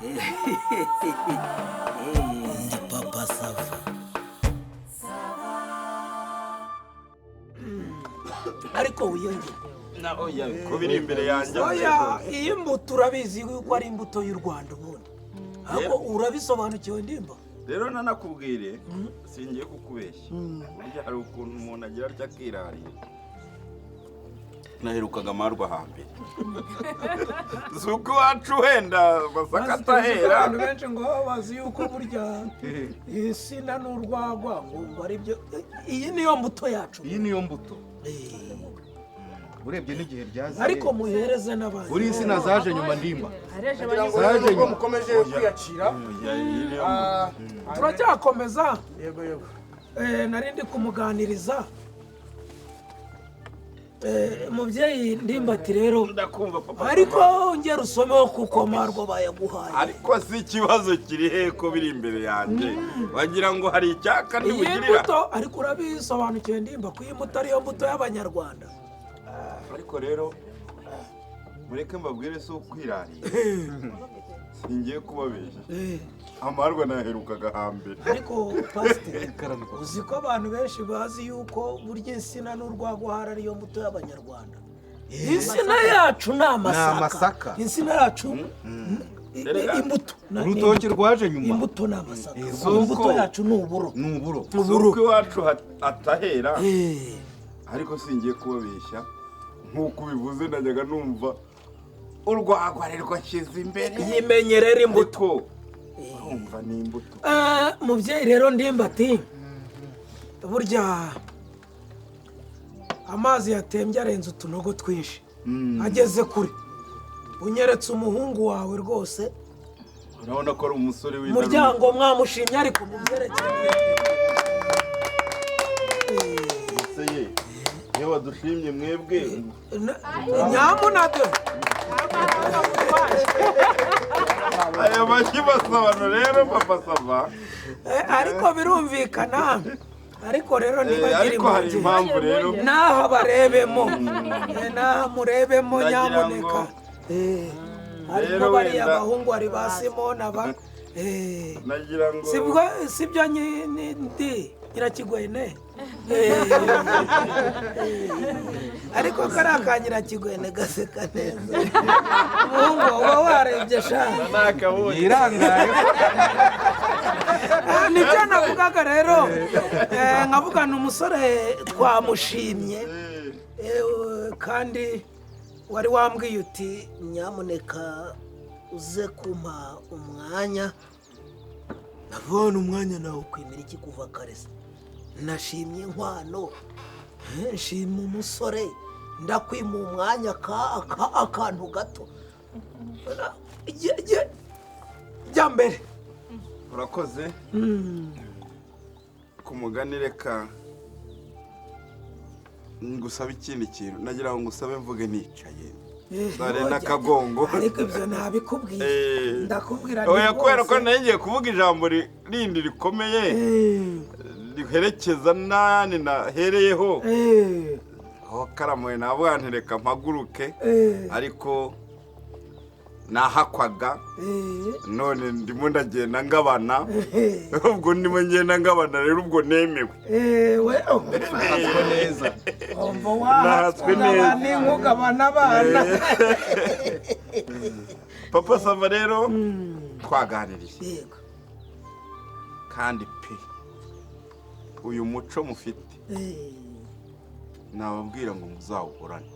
Ndi Papa Sava. Ariko wiyongere. Na oya, ko biri imbere yanjye. Oya, iyi mbuto urabizi yuko ari imbuto y'u Rwanda ubundi, ariko urabisobanukiwe, Ndimba? Rero nanakubwire, singiye kukubeshya, burya hari ukuntu umuntu agira atya akirarira. Naherukaga amarwa hambere, si uko iwacu wenda masaka atahera. Abantu benshi ngo baba bazi yuko burya insina n'urwagwa ngo ari byo. Iyi niyo mbuto yacu. Iyi niyo mbuto urebye n'igihe ryaziye. Ariko muhereze n'abandi. Buriya insina zaje nyuma, Ndimba. Kugira ngo Zaje rero nubwo nyuma. mukomeje kwiyakira. Oya, iyi niyo mbuto. Turacyakomeza. Yego. Nari ndi kumuganiriza. Mubyeyi Ndimbati rero, Ndakumva, Papa. ariko ongera usomeho kuko marwa bayaguhaye. Ariko si ikibazo kiri he ko biri imbere yanjye, wagira ngo hari icyaka Iyi ntibugirira. mbuto, ariko urabisobanukiwe, Ndimba, ko iyi mbuto ariyo mbuto y'Abanyarwanda? Ariko rero mureke mbabwire, si ukwirarira, singiye kubabeshya, amarwa naherukaga hambere. Ariko pasiteri, uzi ko abantu benshi bazi yuko burya insina n'urwagwa hari ariyo mbuto y'Abanyarwanda? Insina yacu ni amasaka. Amasaka. Insina yacu imbuto Urutoki rwaje nyuma. Imbuto ni amasaka. Si Imbuto yacu ni uburo. Ni uburo. Si uko iwacu atahera, ariko singiye kubabeshya, nk'uko ubivuze najyaga numva urwagwa rero nshyize imbere. Yimenyerera imbuto. Ariko urumva ni imbuto. Mubyeyi rero Ndimbati, burya amazi yatembye arenze utunogo twinshi ageze kure. Unyeretse umuhungu wawe rwose. Urabona ko ari umusore w'indarumirwa. Umuryango mwamushimye, ariko mubyerekeye. Ese ye, iyo badushimye mwebwe? Nyamunade. Aya mashyi basabano rero, Papa Sava. Ariko birumvikana, ariko rero nibagira Ariko hari impungenge. impamvu rero. N'aha barebemo. N'aha murebemo. Ndagira Nyamuneka. Harimo Rero bariya wenda- bahungu, hari ba Simona ba Nagira ngo sibwo sibyo ndi Nyirakigwene. Ariko kariya ka Nyirakigwene gaseka neza. Umuhungu uba warebye sha. Yirangaye. Nibyo navugaga rero. Nkavuga ni umusore twamushimye. Kandi wari wambwiye uti: "Nyamuneka uze kumpa umwanya." Navana umwanya nawe ukwimira iki kuva kare se? Nashimye inkwano, nshima umusore, ndakwima umwanya akantu gato. Jya mbere. Urakoze ku mugani. Reka ngusabe ikindi kintu. Nagira ngo ngusabe mvuge nicaye, dore n'akagongo. Ariko ibyo ntabikubwiye. Ndakubwira nti Oya, kubera ko rwose. nari ngiye kuvuga ijambo rindi rikomeye riherekeza n'ayandi nahereyeho. Aho karamuye navuga nti reka mpaguruke, ariko nahakwaga. None ndimo ndagenda ngabana. Ubwo ndimo ngenda ngabana rero, ubwo nemewe. We Nahatswe neza. Umva. Nahatswe Wahakugabana neza. inkugabana abana. Papa Sava rero, twaganiriye. Yego. Kandi pe, uyu muco mufite, nababwira ngo muzawuhorane.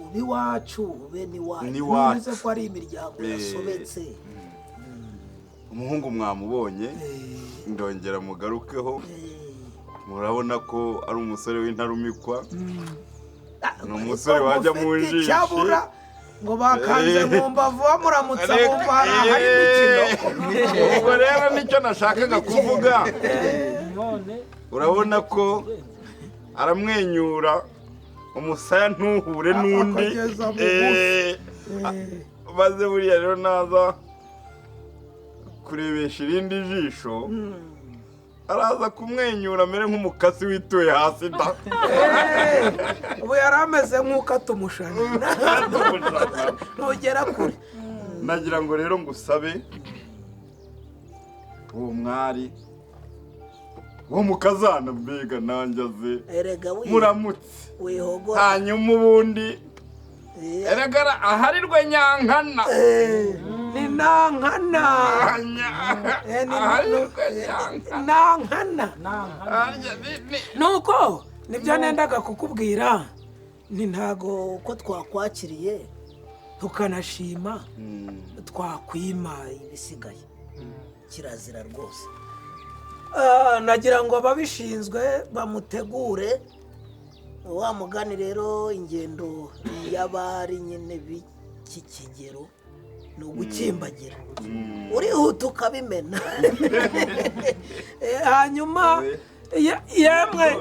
Ube iwacu, ube n'iwacu. N'iwacu. None se ko ari imiryango yasobetse? Umuhungu mwamubonye, ndongera mugarukeho. Murabona ko ari umusore w'intarumikwa. Ni umusore wajya mu Ufite njishi. icyabura ngo bakanze mu mbavu bamuramutsa, bumva hari imikino. Ubwo rero nicyo nashakaga kuvuga. Urabona ko aramwenyura, umusaya ntuhure n'undi. Akageza bugufi. Maze buriya rero naza kurebesha irindi jisho, araza kumwenyura amere nk'umukasi wituye hasi da. Ubu yari ameze nk'ukata umushanana, ntugera kure. Nagira ngo rero ngusabe uwo mwari wo mukazana, mbega nanjye aze Erega muramutse, wihogora. Hanyuma ubundi erega aharirwe Nyankana. Ni Nankana. Aharirwe Nyankana. Nankana. Nuko nibyo nendaga kukubwira, ni ntago uko twakwakiriye tukanashima twakwima ibisigaye, kirazira rwose. Nagira ngo ababishinzwe bamutegure wa mugani. Rero ingendo y'abari nyine b'iki kigero ni ugukimbagira, urihuta ukabimena. Hanyuma yemwe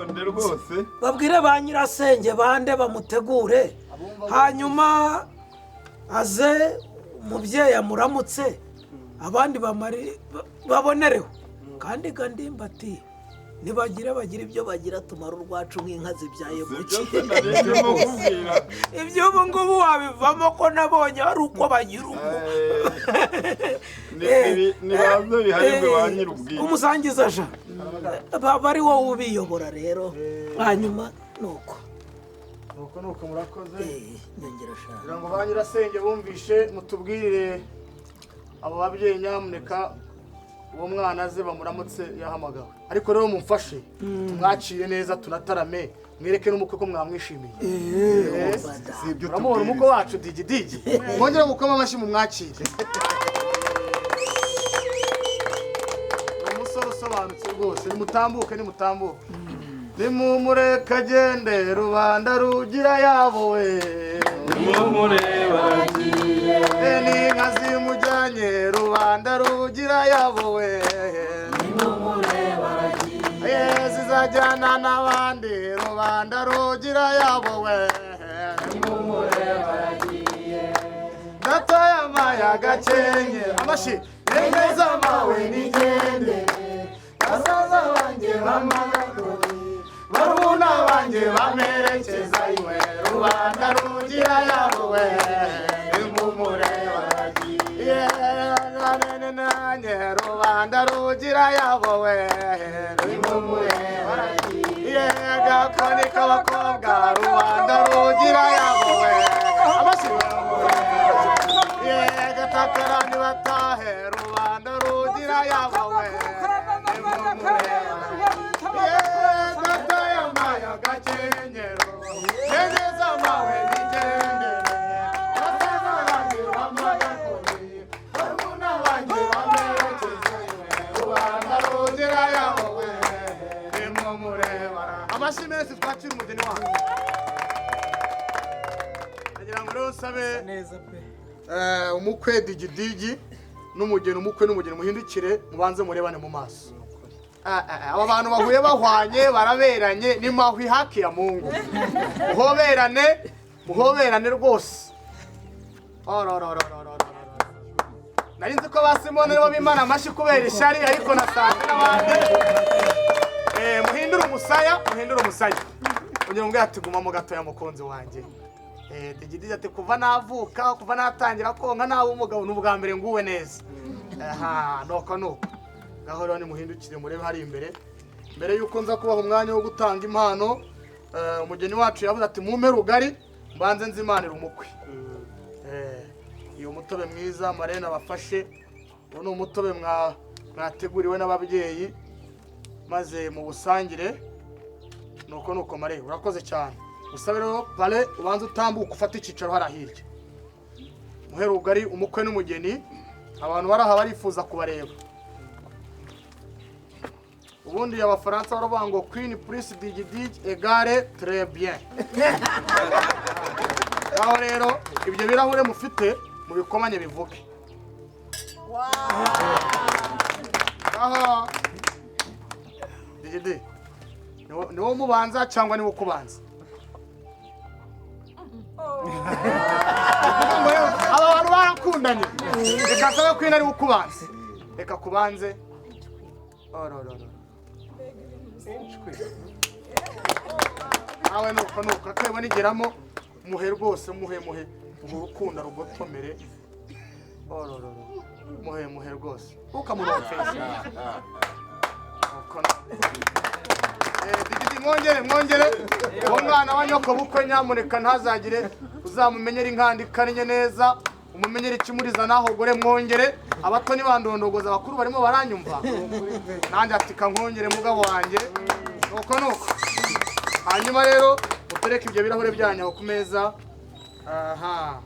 babwire ba nyirasenge bande bamutegure, hanyuma aze umubyeyi amuramutse, abandi babonereho. Kandi Ndimbati nibagira bagira ibyo bagira, tumara urwacu nk'inka zibyaye guki. Ibyo ubu ngubu wabivamo ko nabonye ari uko bagira uko. Nibaze biharirwe ba nyir'ubwite. Umusangiza ja bari wowe ubiyobora rero, hanyuma nuko nuko murakoze. Nyongera shaka kugira ngo ba nyirasenge bumvishe, mutubwirire abo babyeyi nyamuneka uwo mwana aze bamuramutse yahamagawe. Ariko rero mumfashe tumwakire neza, tunatarame, mwereke n'umukwe ko mwamwishimiye. Uramubona umukwe wacu Digi Digi, mwongere mukoma amashyi mumwakire. Umusore usobanutse rwose, nimutambuke nimutambuke. Nimumureke agende, rubanda rugira yabo we. Nimumure baragiye. N'inka zimujyanye, rubanda rugira yabo we. Nimumure baragiye. Zizajyana n'abandi, rubanda rugira yabo we. Nimumure baragiye. Data yamaye agakenke, amashyi neza mawe nigende. Basaza banjye bamagakoni, barumuna banjye bamerekeza iwe, rubanda rugira yabo we. Nimumure baragiye. Nanjye rubanda rugira yabo we. Nimumure baragiye. Gakoni k'abakobwa, rubanda rugira yabo we. Amashyi. Gatakara nibatahe, rubanda rugira yabo we. Nimumure baragiye. Data yamaye agakenyero, neza mawe nigendere. Basaza banjye bamagakoni, barumuna banjye bamerekeza iwe, rubanda rugira yabo we. Nimumure baragiye. Amashyi menshi twakira umugeni wacu. Nagira ngo rero nsabe umukwe Digi Digi n'umugeni, umukwe n'umugeni muhindukire mubanze murebane mu maso. Aba bantu bahuye bahwanye baraberanye, ni mahwi haki ya Mungu. Muhoberane, muhoberane rwose. Nari nzi ko ba Simoni aribo bimana amashyi kubera ishyari, ariko nasanze n'abandi. Muhindure umusaya, muhindure umusaya. Kugira ngo ati gumamo gatoya mukunzi wanjye. Digi Digi ati kuva navuka, kuva natangira konka nawe umugabo n'ubwa mbere nguwe neza. Aha, nuko nuko. Ngaho rero nimuhindukire murebe hari imbere. Mbere yuko nza kubaha umwanya wo gutanga impano, umugeni wacu yavuze ati mumpe rugari mbanze nzimanira umukwe. Iyo mutobe mwiza marene abafashe, uwo ni umutobe mwateguriwe n'ababyeyi, maze mu busangire. Nuko nuko mare urakoze cyane. Usabe rero pale ubanze utambuka ufate icyicaro hara hirya. Muhe rugari umukwe n'umugeni, abantu baraha barifuza kubareba. Ubundi abafaransa baravuga ngo Queen plus Digi Digi égale très bien. Aho rero ibyo birahure mufite mubikomanye bivuge. Aho Digi Digi niwo mubanza cyangwa niwo kubanza? Aba bantu barakundanye, reka sabe Queen ari ukubanza. Reka kubanze. Nawe nuko nuko akebo nigeramo muhe rwose, muhe muhe urukundo rugotomere. Orororo. Muhe muhe rwose. Ukamurofesha. Digidi mwongere mwongere. Uwo mwana wa nyoko bukwe nyamuneka ntazagire uzamumenyera inkandi ikannye neza. Umumenyere ikimuriza naho gore mwongere. Abato nibandondogoza abakuru barimo baranyumva. Nanjye ati kankongere mugabo wanjye. Nuko nuko. Hanyuma rero mutereke ibyo birahure byanyu aho ku meza. Aha.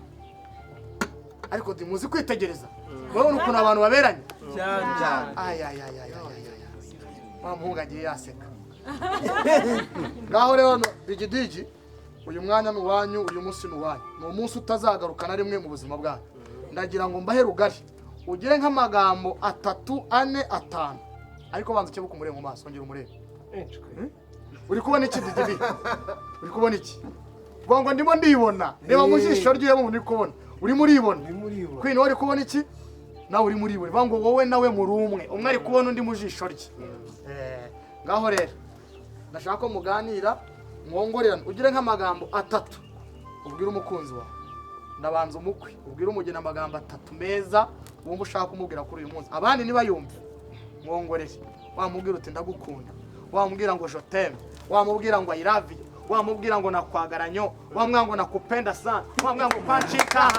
Ariko dimuzi kwitegereza. Murabona ukuntu abantu baberanye? Cyane. Ay ay ay ay ay. Wa muhungu agiye yaseka. Ngaho rero digidigi uyu mwanya ni uwanyu, uyu munsi ni uwanyu. Ni umunsi utazagaruka na rimwe mu buzima bwanyu. Ndagira ngo mbahe rugari. Ugire nk'amagambo 3, 4, 5. Ariko banza ukebuke umurebe mu maso, ongera umurebe. Uri kubona iki digidi? Uri kubona iki? Ngo ndimo ndibona. Reba mu jisho ry'uyu muntu uri kubona. Uri muribona. Queen uri kubona iki? Nawe uri muribona. Bango wowe nawe muri umwe. Umwe ari kubona undi mu jisho rye. Ngaho rero ndashaka ko muganira mwongorerana. Ugire nk'amagambo 3 ubwira umukunzi wawe. Ndabanza umukwe ubwira umugeni amagambo 3 meza wumva ushaka kumubwira kuri uyu munsi. Abandi nibayumve mwongorere. Wamubwira uti ndagukunda. Wamubwira ngo je t'aime. Wamubwira ngo I love you. Wamubwira ngo nakwagaranyo. Wamubwira ngo nakupenda sana. Wamubwira ngo panchika.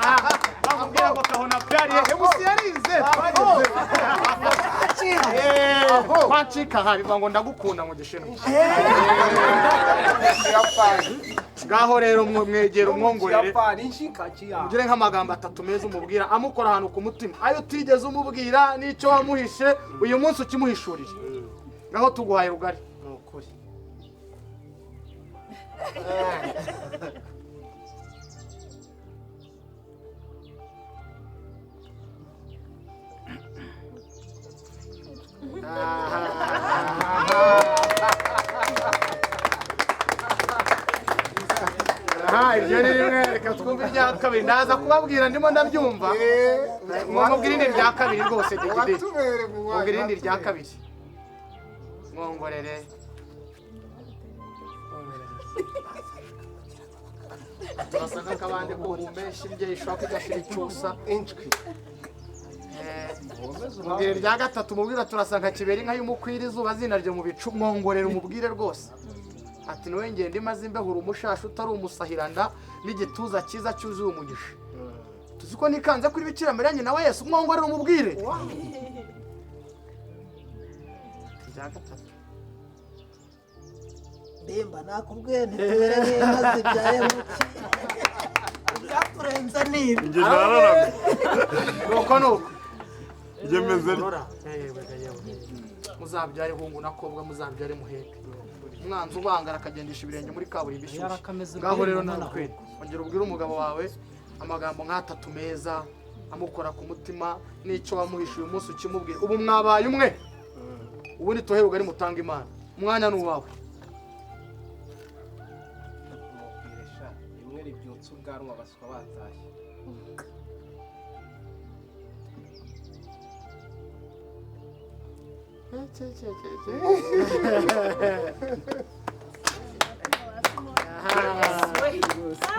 Wamubwira ngo kahona byari. Ebusi yarize. Panchika ha bivuga ngo ndagukunda mu gishinwa. Ngaho rero mwegera umwongorere. Ugire nk'amagambo 3 meza umubwira amukora ahantu ku mutima. Ayo utigeze umubwira n'icyo wamuhishe uyu munsi ukimuhishurire. Ngaho tuguhaye rugari. Nukuri. Aha, ibyo ni rimwe reka twumve ibya kabiri. Ndaza kubabwira ndimo ndabyumva. Mwamubwira irindi rya kabiri rwose digidi. Mwamubwira irindi rya kabiri. Mwongorere. Turasa nk'akabande ko umesha ibyo ishaka igashira icyusa. Mubwire rya gatatu mubwira turasa nka kibera inka y'umukwira izuba zinaryo mu bicu. Mwongorere umubwire rwose. Ati niwe ngende imaze imbehura umushasha utari umusahiranda n'igituza cyiza cyuzuye umugisha. Tuzi ko nikanze kuri Bikira Mariya nyina wa Yesu. Mwongorere umubwire. Rya gatatu. Ndemba nakubwiye ntitubere nk'inka zibyaye muki. Byaturenze nibi. Njye nararamye. Nuko nuko. Njye meze. Muzabyare hungu nakobwa muzabyare muheke. Umwanzi ubangara akagendesha ibirenge muri kaburimbo ishyushye. Ngaho rero nawe ongera ubwire umugabo wawe amagambo nka 3 meza amukora ku mutima n'icyo wamuhishe uyu munsi ukimubwira. Ubu mwabaye umwe. Ubundi tohe rugari mutanga Imana. Umwanya ni uwawe. Rimwe ribyutsa ubwanwa baswa batashye.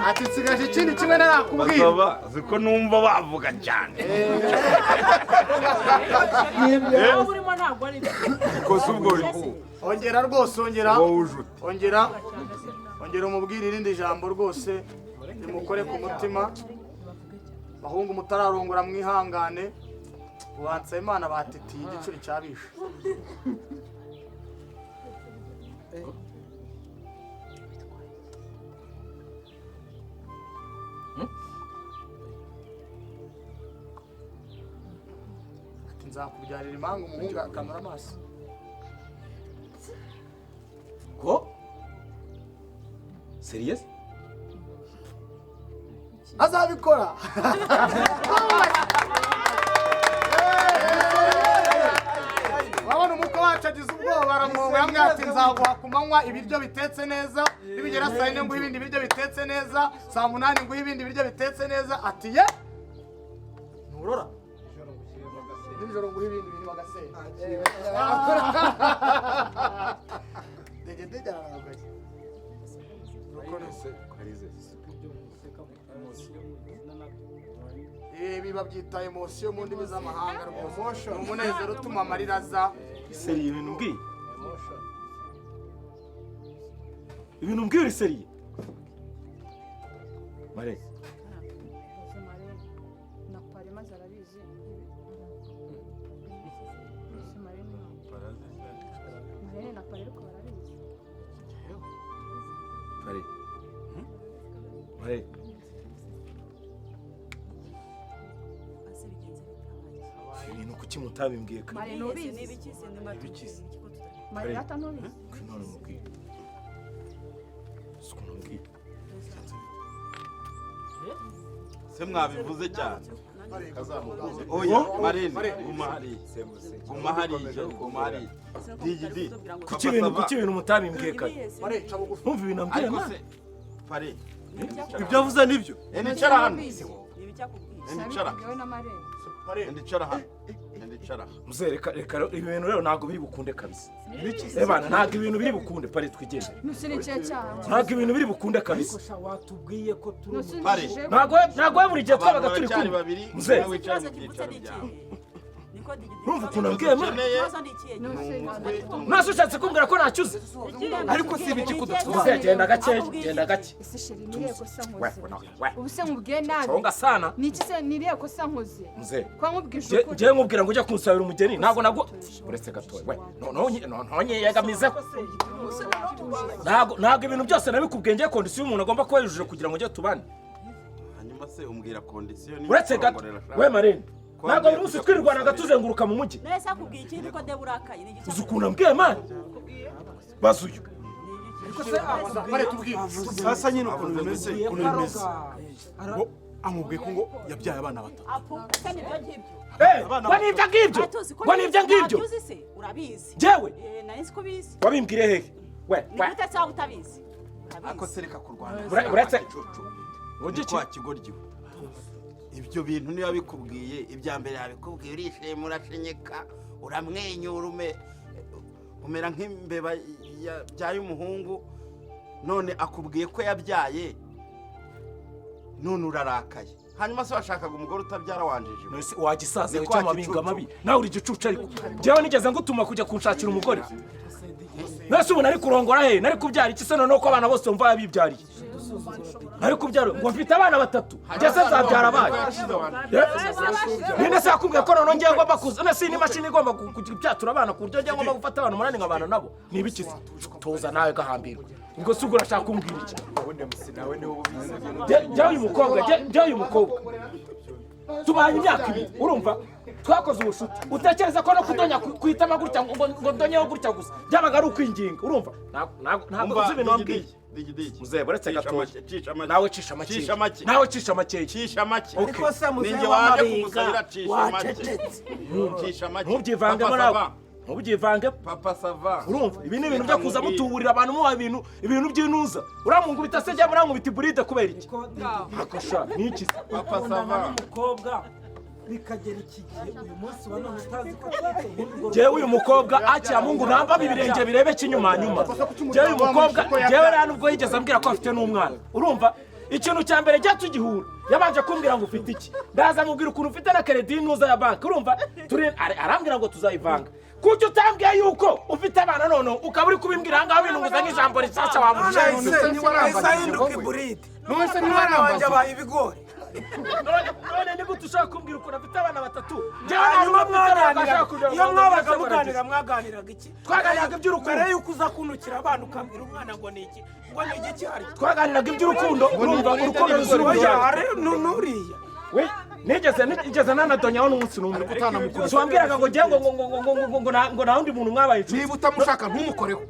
Ati nsigaje ikindi kimwe narakubwira. Basaba ziko numva bavuga cyane. Urimo ntabwo ari byo. Kosa ubwo ongera rwose ongera. Ongera. Ongera umubwire irindi jambo rwose rimukore ku mutima. Bahungu mutararongora mwihangane. Ubanza Imana batitiye igicuri cyabishe. Ati nzakubyarira impanga umuhungu akanura amaso. Ko? Serious? Azabikora. Wabona umukwe wacu agize ubwoba aramwonga yamwe ati nzaguha ku manywa ibiryo bitetse neza, nibigera saa 4 nguhe ibindi biryo bitetse neza, saa 8 nguhe ibindi biryo bitetse neza. Ati ye nturora nijoro nguhe ibindi birimo agasenda. Dege dege araragaye. Ibi babyita emotion mu ndimi z'amahanga rwose. Ni umunezero utuma amarira aza. Sérieux ibintu mbwiye? Ibintu mbwiye uri sérieux? Mare. Na pare maze arabizi. Marene na pare ariko barabizi. Pare. Mare. Ibintu kuki mutabimbwiye kare? Mare nubizi. Mare rata nubizi. None mubwiye. Suko nambwiye. Se mwabivuze cyane. Oya Marene guma hariya. Guma hariya, guma hariya. Digidi. Kuki ibintu mutabimbwiye kare? Numva ibintu ambwira Ariko man. se Pare. Ibyo avuze nibyo. Nicara hano. Nicara. na Marene. Ndicara hano. Ndicara. Muzehe reka ibi bintu rero ntabwo biri bukunde kabisa. Ebana ntabwo ibintu biri bukunde pare twigende. Nuse ni ikihe cyaha? Ntabwo ibintu biri bukunde kabisa. Ariko sha watubwiye ko turi Nuse Pare. unjije. Ntabwo buri gihe twabaga turi Abantu kumwe. babiri Muzehe. umwe wicaye mu byicaro byawe. Urumva ukuntu ambwiye man? Nuse Nase ushatse kumbwira ko ntacyuze? Ariko si ibiki kudatwara. Muzehe genda gake, genda gake. Ese chérie ni irihe kosa We, nkoze? we. Ubu se nkubwiye nabi? Songa sana. Ni iki se ni irihe kosa nkoze? Muzehe. Kwa nkubwije ukuri. Njyewe nkubwira ngo ujye kunsabira umugeni ntabwo nabwo uretse gatoya we nonyegamizeho ntabwo ibintu byose nabikubwiye ngiye condition y'umuntu agomba kuba yujuje kugira ngo njye tubane. Hanyuma se umbwira condition ni Uretse gato we Marene ntabwo buri munsi twirwanaga tuzenguruka mu mujyi. Nese akubwiye ikindi ko deba urakaye ni Uzi ukuntu ambwiye man? Baza uyu. Mare tubwire. Sasa nyine ukuntu bimeze, ukuntu bimeze. Ngo amubwiye ko ngo yabyaye abana batatu. Apo se nibyo ngibyo. Ngo nibyo ngibyo. Ngo nibyo ngibyo. Uzi se urabizi. Jewe. Nari nzi ko ubizi. Wabimbwire hehe? We Ni gute cyangwa utabizi? Ako se reka kurwana. Uretse ngo kwa kigoryi. Ibyo bintu niba bikubwiye ibya mbere yabikubwiye urishima urashinyika uramwenyura umera nk'imbeba yabyaye umuhungu none akubwiye ko yabyaye none urarakaye. Hanyuma se washakaga umugore utabyara wanjije. None wagisaza cyo amabinga mabi nawe uri gicucu ariko jewe nigeze ngutuma kujya kunshakira umugore. Nase ubu nari kurongora he nari kubyara iki se none ko abana bose umva yabibyariye. Nari kubyara ngo mfite abana batatu ngeze nzabyara abaye. None se yakubwiye ko none ngiye ngomba kuza none si n'imashini igomba kubyatura abana ku buryo ngiye ngomba gufata abantu umunani nkabana nabo ni ibiki se? Tuza nawe gahambirwa. Ubwo se ubwo urashaka kumbwira iki? Jya uyu mukobwa, jya uyu mukobwa. Tubanye imyaka ibiri urumva twakoze ubushuti utekereza ko no kudonya kuhitamo gutya ngo ndonyeho gutya gusa byabaga ari ukwinginga urumva ntabwo uzi ibintu wambwiye. Muzehe uretse gatoya nawe cisha make, nawe cisha make, cisha make. Ariko se muzehe ninjye waje w'amabinga kugusabira cisha make, cisha make. Ntubyivangemo nawe, ntubyivangemo Papa Sava. Urumva ibi ni ibintu byo kuza mutuburira abantu muha ibintu by'intuza. Uramunkubita se cyangwa urankubita iburide kubera iki? Akosha ni iki se? Papa Sava. Umukobwa bikagera iki gihe uyu munsi wa none utazi ko Jewe uyu mukobwa akira Mungu namba ibirenge birebe kinyuma nyuma. Jewe uyu mukobwa jewe rero nubwo yigeze ambwira ko afite n'umwana. Urumva ikintu cya mbere jya tugihura yabanje kumbwira ngo ufite iki, ndaza mubwira ukuntu ufite na credit ntuza ya banki. Urumva turi arambwira ngo tuzayivanga. Kuki utambwiye yuko ufite abana none ukaba uri kubimbwira ahangaha binunguza nk'ijambo rishyashya wamubwiye? None umwana wanjye abaye ibigori. None ni gute ushaka kumbwira ukuntu afite abana batatu? Hanyuma mwaganira, iyo mwabaga muganira mwaganiraga iki? Twaganiraga iby'urukundo. Mbere yuko uza kuntukira abana ukabwira umwana ngo ni iki, ngo ni igiki hari? Twaganiraga iby'urukundo, urumva urukundo ruzira uburyarya. Nuriya. We nigeze nanadonyaho n'umunsi n'umwe. Si wambwiraga ngo ngiye ngo nta wundi muntu mwabaye inshuti. Niba utamushaka ntumukoreho.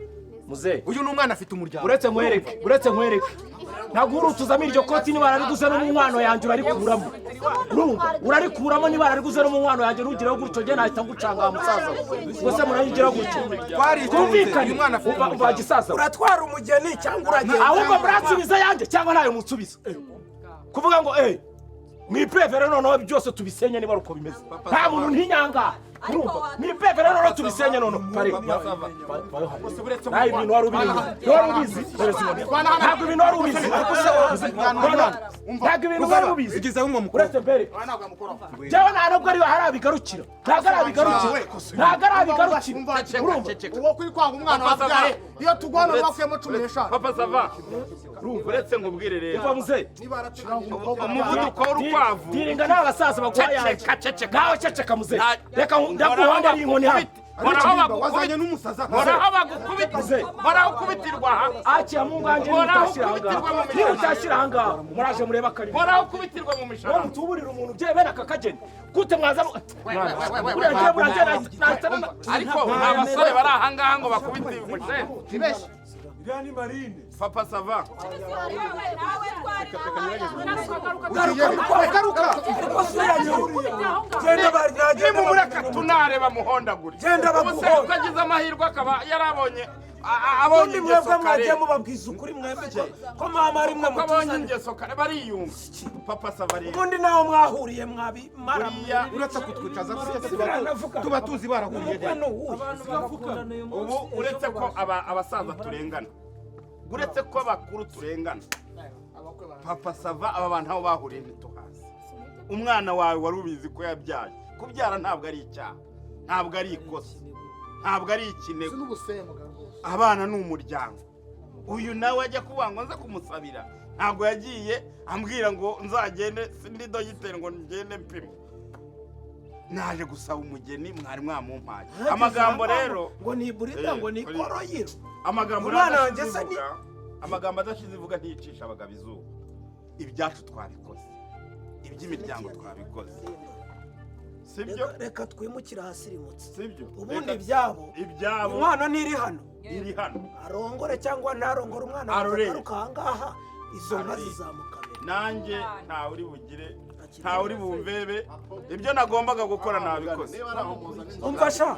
Muzehe. Uyu ni umwana afite umuryango. Uretse nkwereke. Ntabwo urutuzamo iryo koti niba arariguze no mu nkwano yanjye urarikuramo. Urumva urarikuramo niba arariguze no mu nkwano yanjye ntugireho gutyo njye nahita ngucanga musaza. Ubwo se murayigiraho gutyo. Twumvikane. Umva gisaza. Uratwara umugeni cyangwa uragenda? Ahubwo muransubiza yanjye cyangwa ntayo munsubiza. Kuvuga ngo mwiprevere noneho byose tubisenye niba uko bimeze. Nta muntu ntinyanga. Urumva ni pepe rero tubisenye none pare nawe ibintu wari ubizi, wari ubizi, ntabwo ibintu wari ubizi, ntabwo ibintu wari ubizi. Uretse mbere jewe nta nubwo ariyo harabigarukira, ntabwo arabigarukira, ntabwo arabigarukira. Urumva uwo kuri kwanga umwana wabyaye iyo tugwana bakuyemo 15. Papa sava, uretse nkubwire rero. Umva muzehe, umuvuduko w'urukwavu diringa n'abasaza baguha yanjye. Nawe ceceka muzehe, reka ndaguhonda ari inkoni hano. Wazanye n'umusaza. Horaho bagukubita, horaho ukubitirwa aha. Akira mungu wanjye, niba utashyira aha ngaha, niba utashyira aha ngaha muraje murebe akarimo. Horaho ukubitirwa mu mishahara. Wowe mutuburira umuntu bye bene aka kageni gute mwaza uragiye uragiye. Ariko nta basore bari aha ngaha ngo bakubite umushenzi. Tibeshye. Iriya ni marine. Papa sava. Garuka. Genda barya. Nimumureka tunareba muhondagure. Genda baguhonda. Ubuse ukagize amahirwe akaba yarabonye abonye ubundi mwebwe mwagiye mubabwiza ukuri mwembe ko mama ari mwe abonye mutuzanye ingeso kare bariyumva. Papa sava rero. Ubundi naho mwahuriye mwabi mara Buriya uretse kutwicaza tuba tuzi barahuriye. Ubu uretse ko abasaza turengana, uretse ko abakuru turengana, Papa sava aba bantu aho bahuriye ntituhazi. Umwana wawe wari ubizi ko yabyaye. Kubyara ntabwo ari icyaha, ntabwo ari ikosa, ntabwo ari ikinego. Abana ni umuryango. Uyu nawe ajya kuvuga ngo nze kumusabira, ntabwo yagiye ambwira ngo nzagende ndi dogiteri ngo ngende mpime. Naje gusaba umugeni mwari mwamumpaye. Amagambo rero ngo ni burita ngo ni koroyiro. Amagambo umwana wanjye se ni amagambo adashize ivuga ntiyicisha abagabo izuba. Ibyacu twabikoze, iby'imiryango twabikoze, sibyo? Reka twimukire ahasirimutse, sibyo? Ubundi ibyabo ibyabo umwana ntiri hano, iri hano, arongore cyangwa ntarongore umwana agaruka aha ngaha, izo nka zizamukamira. Nanjye ntawe uri bugire, ntawe uri bumvebe, ibyo nagombaga gukora nabikoze. Umva sha,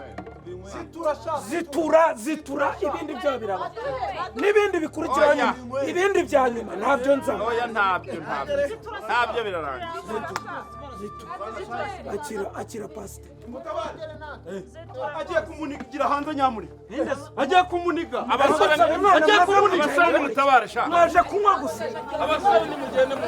zitura zitura, ibindi byo biraba n'ibindi bikurikira nyuma, ibindi bya nyuma ntabyo nza. Oya ntabyo, ntabyo, ntabyo birarangiye. Akira akira pastor. Agiye kumunigira hanze nyamuri. Agiye kumuniga. Abasore agiye kumuniga. Abasore nimutabare sha. Mwaje kunywa gusa. Abasore nimugende mu.